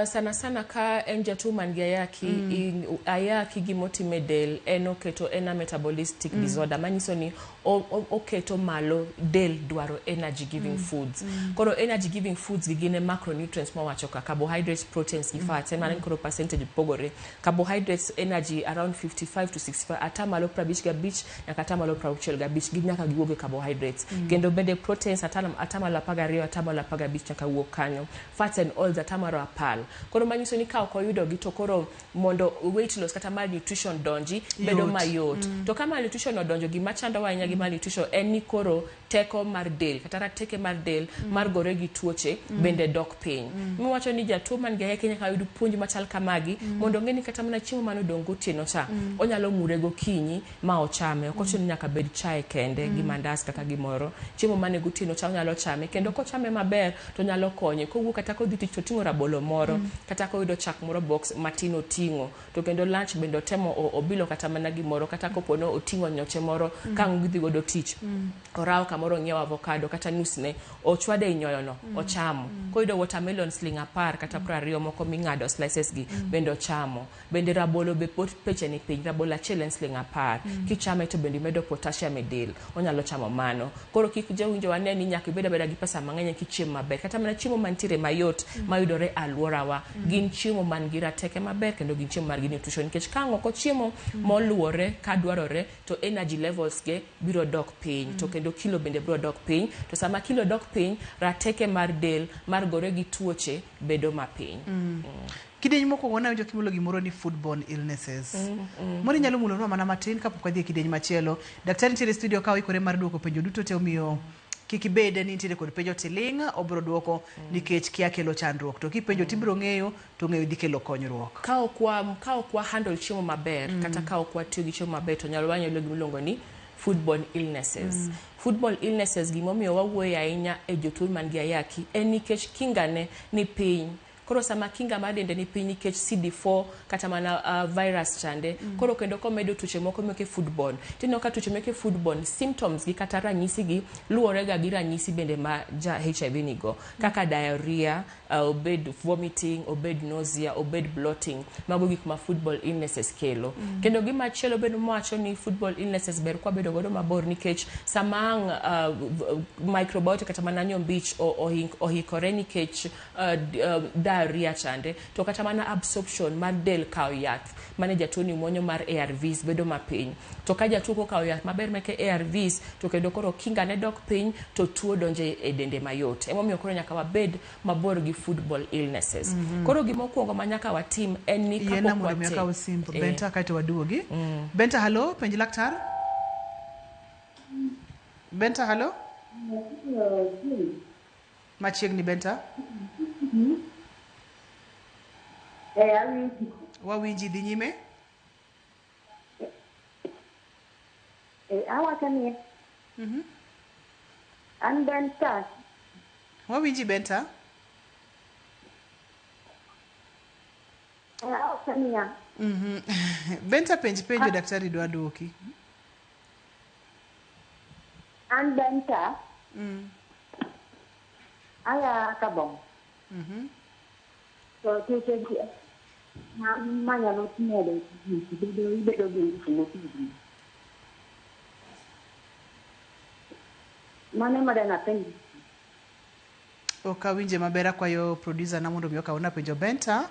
Sana sana ka en jatuo man gi ayaki, ayaki gimotime del en oketo en a metabolistic disorder manyiso ni oketo malo del dwaro energy giving foods. Koro energy giving foods gi gin e macronutrients mawacho ka carbohydrates, proteins gi fats. En mana ni koro percentage pogore. Carbohydrates energy around 55 to 65, atamalo 55 nyaka atamalo 65 gi nyaka giwuog e carbohydrates. Kendo bende proteins atamalo 12 atamalo 15 nyaka wuog kanyo. Fats and oils atamalo 10. Koro manyiso ni ka ok oyudo gi to koro mondo weight loss kata malnutrition donji bedo mayot. To ka malnutrition odonjo, gima chandowa ahinya gi malnutrition en ni koro teko mar del kata rateke mar del mar gore gi tuoche bende dok piny. Miwacho ni jatuo man gi ayaki nyaka yud puonj machal kamagi mondo ong'e ni kata mana chiemo mane odong' gotieno cha onyalo mure gokinyi ma ochame. Ok ochuno ni nyaka bed chae kende gi mandas kata gimoro. Chiemo mane gotieno cha onyalo chame kendo kochame maber to nyalo konye. Kowuok kata kodhi tich to oting'o rabolo moro, kata koyudo chak moro box matin oting'o, to kendo lunch bende otemo obilo kata mana gimoro, kata kopo no oting'o nyoche moro ka ang' gidhi godo tich, orawo kamoro ong'iewo avocado kata nusne ochwade e nyoyono ochamo. Koyudo watermelon siling 10 kata 20 moko ming'ado slices gi bende ochamo. Bende rabolo be pot peche ni piny, rabolo achiel en siling 10. Kichame to bende imedo potassium e del, onyalo chamo mano. Koro kik jawinjo wane ni nyaka ibed abeda gi pesa mang'eny kichiemo maber, kata mana chiemo mantiere mayot mayudore alworawa gin chiemo man gi rateke maber kendo gin chiemo man gi nutrition, nikech ka ang' ok ochiemo moluwore ka dwarore to energy levels ge biro dok piny, to kendo kilo bende biro dok piny, to sama kilo dok piny rateke mar del mar gore gi tuoche bedo mapiny. Kidieny mokwongo nawinjo kimulo gimoro ni foodborne illnesses. Moro inyalo mulonwa mana matin kapok wadhi e kidieny machielo. Daktari nitiere e studio ka oikore mar duoko penjo duto te, omiyo kik ibed ni nitiere kod penjo tiling', obiro duoko nikech kia kelo chandruok. To kipenjo tibiro ng'eyo, to ng'eyo dhi kelo konyruok. Ka ok wa handle chiemo maber, kata ka ok watiyo gi chiemo maber, to nyalo wanyalo gima iluongo ni foodborne illnesses. Foodborne illnesses gimomiyo wawuoyo ahinya e jotuo man gi ayaki en nikech kinga ne ni piny. Koro sama kinga mar dende ni piny nikech CD4 kata mana virus chande, koro kendo komedo tuoche moko meke foodborne. Tineno ka tuoche meke foodborne symptoms gi kata ranyisi gi luwore ga gi ranyisi bende ma ja HIV nigo, kaka diarrhea, obed vomiting, obed nausea, obed bloating. Mago gik ma foodborne illnesses kelo. Kendo gima chielo bende mwacho ni foodborne illnesses ber kwa bedo godo mabor nikech sama ang' microbiota kata mana nyombich ohikore nikech diarrhea chande, to kata mana absorption mar del kawo yath mane jatuo ni muonyo mar ARVs bedo mapiny. To ka jatuo kokawo yath maber meke ARVs, to kendo koro kinga ne dok piny, to tuo donjo e dende mayot. Emomiyo koro nyaka wabed mabor gi foodborne illnesses. Koro gimokwongo ma nyaka watim en ni Yiena kapok mondo mi wate akaw simb Eh. Benta kaeto waduogi. Benta, halo, penj laktar. Benta, halo. Machiegni Benta. Awinji. Wawinji, dhi nyime. Awacho ni an Benta. Wawinji Benta. Awacho niya. Benta, penj penjo daktari dwa duoki. An Benta. Aya Kabong. To tuoche gi manyalo medo bedo ibedo gi ngufu motegno. Mano ema dang' apenj. Ok awinje maber, akwayo producer na mondo mi okawna penjo Benta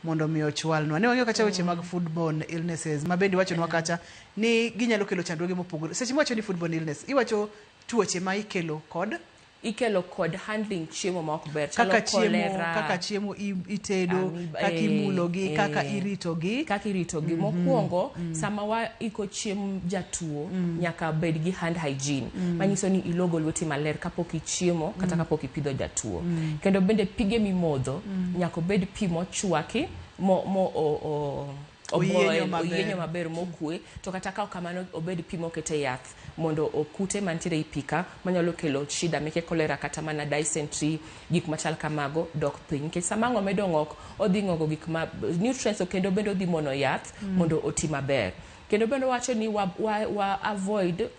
mondo mi ochwalnwa. Ne wang'iyo kacha weche mag foodborne illnesses ma bende iwachonwa kacha ni ginyalo kelo chandruoge mopogore. Seche miwacho ni foodborne illness, iwacho tuoche ma ikelo kod ikelo kod handling chiemo ma ok ber chalo kaka chiemo, cholera, kaka chiemo itedo, amoeba, kaka imulogi, kaka iritogi. Kaka iritogi. Mokwongo, sama waiko chiemb jatuo, nyaka bed gi hand hygiene. Manyiso ni ilogo lweti maler kapok ichiemo kata kapok ipidho jatuo. Kendo bende pige mimodho nyaka obed pi mochwaki mo, mo o, o, Oyienyo oboil, maber. oyienyo maber mokwe, to kata ka ok kamano obed pi mokete yath mondo okute mantiere ei pi ka manyalo kelo shida meke cholera kata mana dysentery, gik machal kamago dok piny. Nikech sama ang' omedo ng'ok, odhi ng'ogo gik ma nutrients, kendo bende odhi mono yath mondo oti maber. Kendo bende wacho ni wa avoid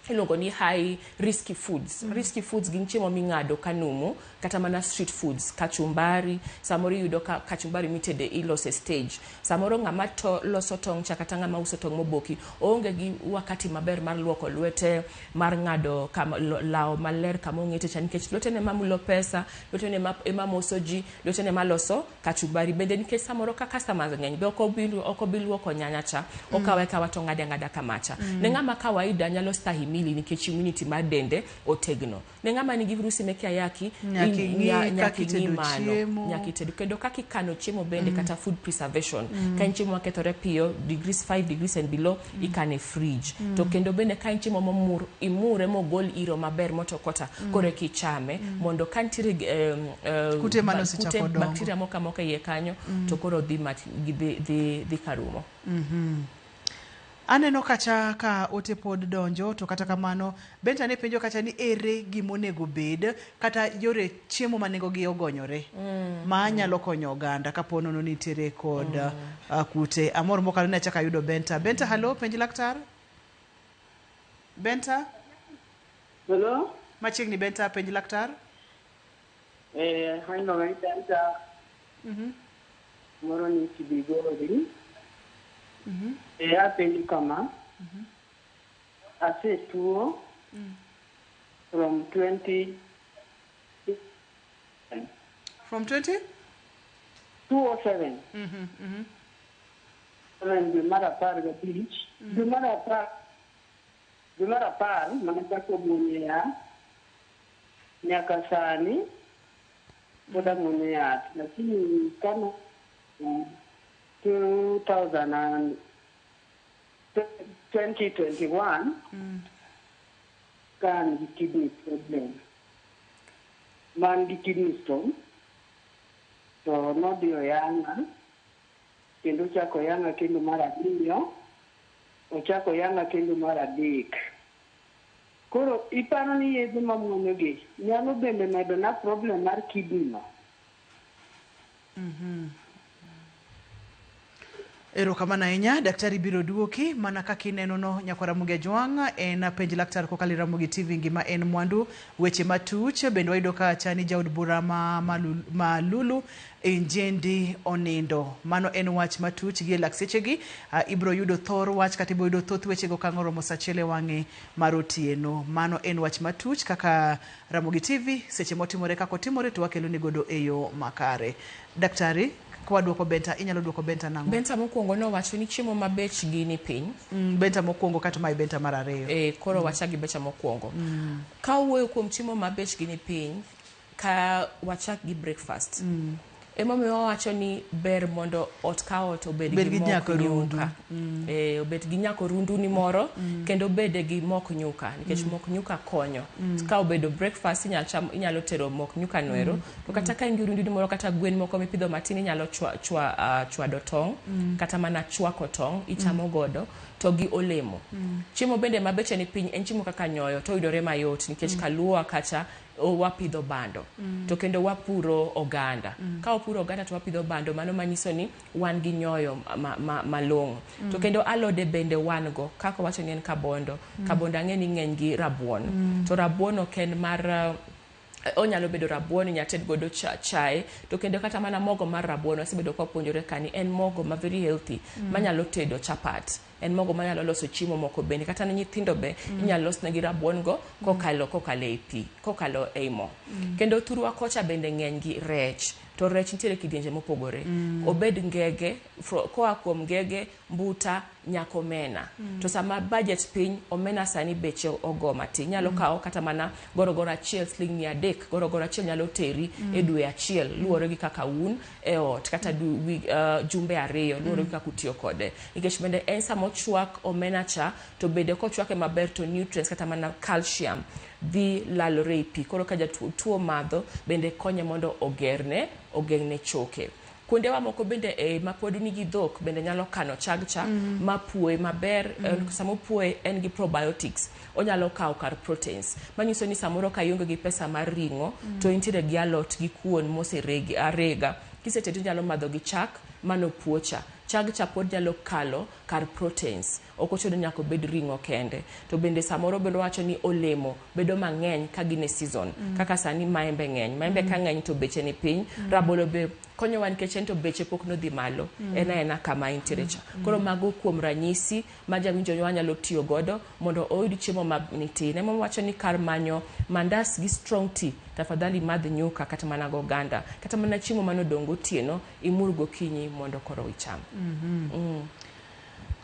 iluongo ni high risky foods. Risky foods gin chiemo ming'ado kanumu, kata mana street foods, kachumbari. Samoro iyudo ka kachumbari mitede ilose stage. Samoro ng'ama loso tong' cha kata ng'ama uso tong' moboki oonge gi wakati maber mar luoko lwete, mar ng'ado law maler kama ong'ete cha, nikech lwetene mamulo pesa, lwetene ema moso ji, lwetene maloso kachumbari. Bende nikech samoro ka customers ng'eny be ok obi luoko nyanya cha, okawe akawa to ng'ade ang'ada kamacha. Ne ng'ama kawaida nyalo stahimili nikech immunity mar dende otegno. Ne ng'ama nigi virusi meke ayaki, Nyaka ing'i nyaka kaka ing'i itedo mano. chiemo. Nyaka itedo. Kendo kaka ikano chiemo bende, kata food preservation. Ka en chiemo makethore piyo, degrees 5 degrees and below, ikane e fridge. To kendo bende ka en chiemo momur, imure mogol iro maber motokota, koro eka ichame, mondo ka nitiere Kute mane osechako kute, dongo. bacteria moko amoka iye kanyo, to koro dhi mach, dhi karumo. Aneno kacha ka ote pod donjo, to kata kamano Benta ne penjo kacha ni ere gimonego bed kata yore chiemo ma nengogi ogonyore ma nyalo konyo oganda kapo nono ni nitiere kod kute. Amor mokalo ni achako ayudo Benta. Benta, halo, penj laktar. Benta? Hello? Machiegni Benta, penj laktar. Aneno Benta. Moro ni Kibigori. Apenjo kama. Asetuo from 20 From 20? 207. Seven dwe mar 15. Dwe mar 10, dwe mar 10 mane achako muonyo yath nyaka sani pod amuonyo yath, lakini kano 2000 and 2021 ka an gi kidney problem, man gi kidney stone, to nodhi oyang'a kendo ochako oyang'a kendo mar ariyo, ochako oyang'a kendo mar adek. Koro iparo ni yedhe mamuonyogi nyalo bende medo na problem mar kidney no? Erokamano ahinya, daktari biro duoki mana kaka ineno no nyakwar Ramogi Ajwang' en penj laktar kokalo e Ramogi TV ngima en mwandu weche matuch bende wayudo ka chani jaod bura ma Malulu Injendi onindo. Mano en wach matuch gi e lak sechegi ibiro yudo thor wach kata ibiro yudo thoth wechego ka ang' oromo saa achiel e wang'e mar otieno. Mano en wach matuch kaka Ramogi TV seche motimore kaka otimore to wakelo ni godo e yo makare. Daktari, kwa duoko Benta, inyalo duoko Benta nang'o? Benta mokwongo nowacho ni chiemo ma bechgi ni piny. Benta mokwongo kato mae Benta mar ariyo. Koro wachak gi Benta mokwongo. Ka wuoyo kuom chiemo ma bechgi ni piny, ka wachak gi breakfast. Emomiyo wawacho ni ber mondo ot ka ot obed Bed gi gi mok nyakorundu. nyuka. Obed gi nyakorundu ni moro kendo obede gi mok nyuka nikech mok nyuka konyo. Ka obedo breakfast inyalo cham, inyalo tero mok nyuka noero. To kata ka in gi rundu ni moro kata gwen moko mipidho matin inyalo chwado tong' kata mana chwako tong' ichamo godo to gi olemo. Chiemo bende ma beche ni piny en chiemo kaka nyoyo to yudore mayot nikech kaluowa kacha wapidho bando. To kendo wapuro oganda. Ka wapuro oganda to wapidho bando, mano manyiso ni wan gi nyoyo malong'o. To kendo alode bende wan go, kaka wacho ni en kabondo. Kabondo ang'e ni ng'eny gi rabuon. To rabuon ok en mar onyalo bedo rabuon inyalo ted godo chae to kendo kata mana mogo mar rabuon wasebedo ka wapuonjore ka ni en mogo ma very healthy manyalo tedo chapat. En mogo manyalo loso chiemo moko bende kata ne nyithindo be inyalo losnegi rabuon go kokalo ei pi, kokalo ei mo. Kendo thurwa kocha bende ng'eny gi rech. To rech nitiere kidienje mopogore. Obed ngege, koa kuom ngege, mbuta, nyaka omena. To sama budget piny, omena sani beche ogo matin. Inyalo kawo kata mana gorogoro achiel siling 300, gorogoro achiel nyalo teri e dwe achiel, luwore gi kaka un e ot, kata jumbe ariyo, luwore gi kaka utiyo kode. Nikech bende en sama ochwak omena cha, to bende kochwake maber to nutrients kata mana calcium dhi lalore e pi. Koro ka jatuo madho, bende konye mondo ogeng'ne choke. Kuondewa moko bende ma pod nigi dhok bende nyalo kano chag cha mapuoye maber. Sama opuoye en gi probiotics, onyalo kawo kar proteins. Manyiso ni samoro ka ionge gi pesa mar ring'o, to intiere gi alot gi kuon moseregi arega. Kisetedo inyalo madho gi chak manopuo cha. Chag cha pod nyalo kalo kar proteins. Ok ochuno ni nyaka obed ring'o kende. To bende samoro bende wacho ni olemo bedo mang'eny ka gin e season. Kaka sani maembe ng'eny. Maembe ka ng'eny to beche ni piny. Rabolo be konyowa nikech en to beche pok nodhi malo. En aena kama entiere cha. Koro mago kuom ranyisi ma jawinjo nyalo tiyo godo mondo oyud chiemo ma nitin. Ema wacho ni kar manyo mandas gi strong tea, tafadhali madh nyuka kata mana goganda. Kata mana chiemo manodong' gotieno, imur gokinyi mondo koro icham.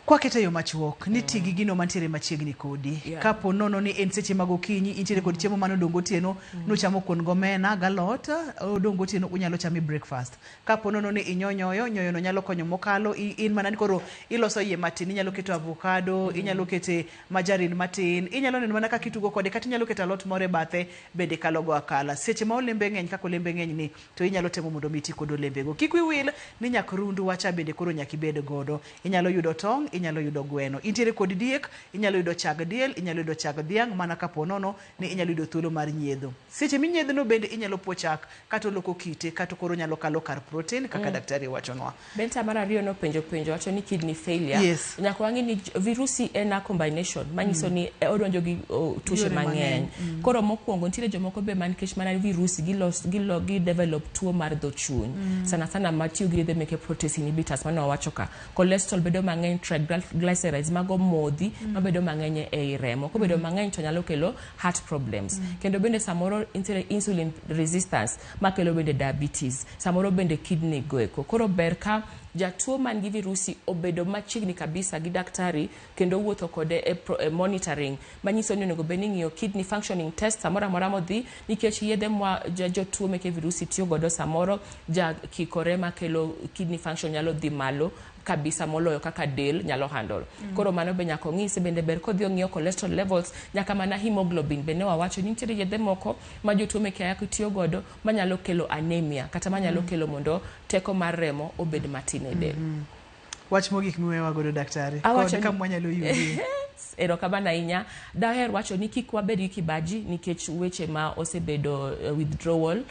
Kwakete yo machuok ni ti gi gino mantiere machiegni kodi. Kapo nono ni en seche mag okinyi intiere kod chiemo manodong' gotieno, nuchamo kuon gomena galot, odong' gotieno unyalo chame breakfast. Kapo nono ni inyo nyoyo, nyoyo no nyalo konyo mokalo, in mana ni koro iloso iye matin, inyalo keto avocado, inyalo kete margarine matin, inyalo neno mana kaka itugo kode, kata inyalo keto alot moro e bathe bende kalo go akala. Seche ma olembe ng'eny kaka olembe ng'eny ni, to inyalo temo mondo mi iti kod olembego. Kik wiyi wil ni nyakrundu wacha bende koro nyaka ibed godo. Inyalo yudo tong', inyalo yudo gweno. Intiere kod diek, inyalo yudo chag diel, inyalo yudo chag dhiang' mana kapo nono ni inyalo yudo thuolo mar nyiedho. Seche minyiedho no bende inyalo puo chak kata oloko kite kata koro nyalo kalo kar protein kaka daktari wachonwa. Benta mar ariyo nopenjo penjo wacho ni kidney failure. Nyaka wang'e ni virusi en a combination manyiso ni odonjo gi tuoche Yore mang'eny. mang'eny. Koro mokwongo nitiere jomoko be man nikech mana virusi gilos gilo gi develop tuo mar dho chuny. Sana sana matiyo gi yedhe meke protease inhibitors mane wawacho ka. Cholesterol bedo mang'eny, triglycerides mago modhi mabedo mang'eny ei remo. Kobedo mang'eny to nyalo kelo heart problems. Kendo bende samoro nitiere insulin resistance makelo bende diabetes. Samoro bende kidney goeko. Koro ber ka jatuo man gi virusi obedo machiegni kabisa gi daktari kendo wuotho kode e monitoring manyiso ni onego bed ni ing'iyo kidney functioning test samoro amora modhi nikech yedhe mwa jotuo meke virusi tiyo godo samoro ja kikore makelo kidney function nyalo dhi malo kabisa moloyo kaka del nyalo handle. Koro mano be nyaka ong'ise bende ber kodhi ong'iyo cholesterol levels nyaka mana hemoglobin be ne wawacho ni nitiere yedhe moko ma jotuo meke ayaki tiyo godo manyalo kelo anemia kata manyalo kelo mondo teko mar remo obed matin e del. Wach mogik miweyowa godo daktari. Awacho Kod kama wanyalo yudie. Yes, erokamano ahinya. Daher wacho ni kik wabed gi kibaji nikech weche ma osebedo withdrawal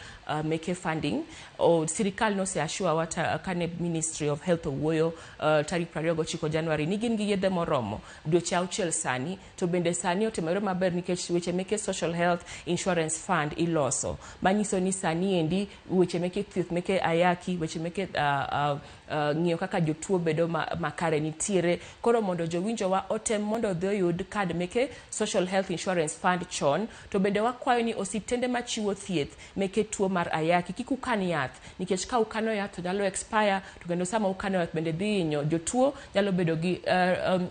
meke funding. O, sirikal nose assure wa kane Ministry of Health owuoyo tarik 29 January ni gin gi yedhe moromo dweche 6 sani, to bende sani otimore maber nikech weche meke Social Health Insurance Fund iloso, manyiso ni sani endi weche meke thieth meke ayaki, weche meke ng'iyo kaka jotuo bedo makare nitiere. Koro mondo jowinjowa otem mondo odhi oyud kad meke Social Health Insurance Fund chon. To bende wakwayo ni osiptende machiwo thieth meke tuo mar ayaki kik ukan yath, nikech ka ukano yath to nyalo expire, to kendo sama ukano yath bende dhi hinyo jotuo, nyalo bedo gi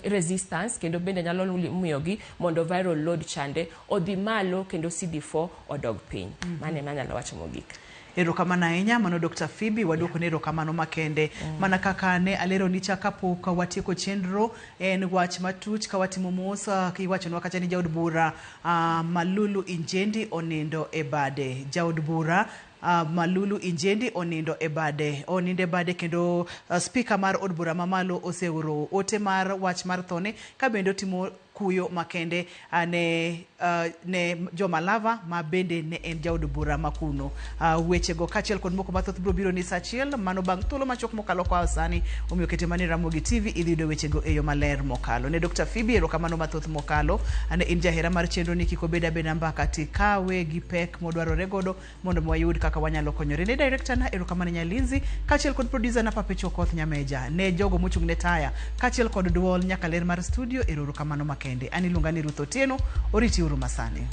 resistance, kendo bende nyalo miyogi mondo viral load chande odhi malo kendo CD4 odog piny. Mano ema anyalo wacho mogik. Erokamano ahinya. Mano Dr. Phoebe, waduoko ne erokamano makende. Mana kaka ne alero ni cha kapok watieko chenro, en wach matuch ka watimo mos, iwachonwa kacha ni jaod bura Malulu Injendi onindo e bade. Jaod bura Malulu Injendi onindo e bade, onindo e bade, kendo spika mar od bura mamalo oseoro ote mar wach mar thone, ka bende otimo kuyo makende ne jomalava ma bende ne en jaod bura makuno. Wechego kaachiel kod moko mathoth biro biro ni saa 1, mano bang' thuolo machuok mokalo koa sani. Omiyo kete mani Ramogi TV, idhi yudo wechego e yo maler mokalo. Ne Dr. Phoebe erokamano mathoth mokalo. Ane in jahera mar chenro ni kik obed abeda mbaka, tikawe gi pek modwarore godo mondo wayud kaka wanyalo konyore. Ne director na erokamano Nyalinzi, kaachiel kod producer na Papecho Okoth Nyameja. Ne jogo mochung' ne taya kaachiel kod duol nyaka ler mar studio, erokamano makende. An iluonga ni Ruth Otieno, oriti uru masani.